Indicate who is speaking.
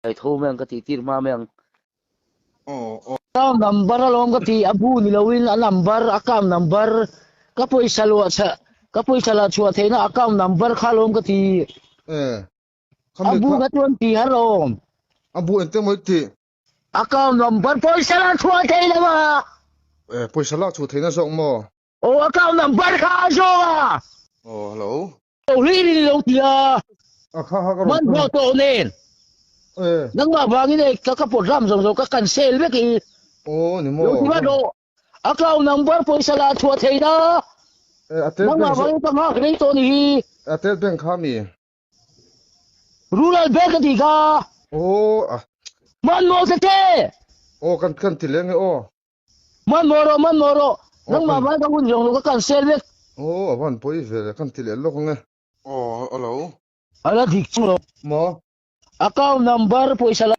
Speaker 1: Kai tho mai ang ka tih tir hma mai ang.
Speaker 2: Aw aw.
Speaker 1: Account number alawm ka ti a bu ni loin a number account number ka pawisa luah chha ka pawisa la chhuah theihna account number kha alawm ka ti.
Speaker 2: Eh.
Speaker 1: A bu kha chuan ti har awm.
Speaker 2: A bu engte maw i tih?
Speaker 1: Account number pawisa la chhuah thei lo a.
Speaker 2: Eh pawisa lak chhuah theihna zawk maw?
Speaker 1: Aw account number kha a zawng a.
Speaker 2: Aw hello.
Speaker 1: Lo hlui rin lo ti a.
Speaker 2: A kha kha ka rawn
Speaker 1: Man pawh tawh nen.
Speaker 2: Eh.
Speaker 1: Nangmah vangin e ka ka program zawng zawng ka cancel vek i.
Speaker 2: Aw ni maw.
Speaker 1: Lo ti va rawh. Account number pawisa la chhuah thei na.
Speaker 2: Eh a tel
Speaker 1: Nangmah
Speaker 2: bank
Speaker 1: vangin ka nghak rei tawh ni hi.
Speaker 2: A tel bank kha mi.
Speaker 1: Rural bank a ti kha.
Speaker 2: Aw a.
Speaker 1: Man maw te te.
Speaker 2: Aw kan kan ti leng e aw.
Speaker 1: Man maw rawh, man maw rawh. Nangmah vai ka hun zawng lo ka cancel vek.
Speaker 2: Aw, a van pawi ve le, kan ti leh lawk ang e. Aw, hello.
Speaker 1: A la dik chung lo.
Speaker 2: Maw?
Speaker 1: Account number pawisa la.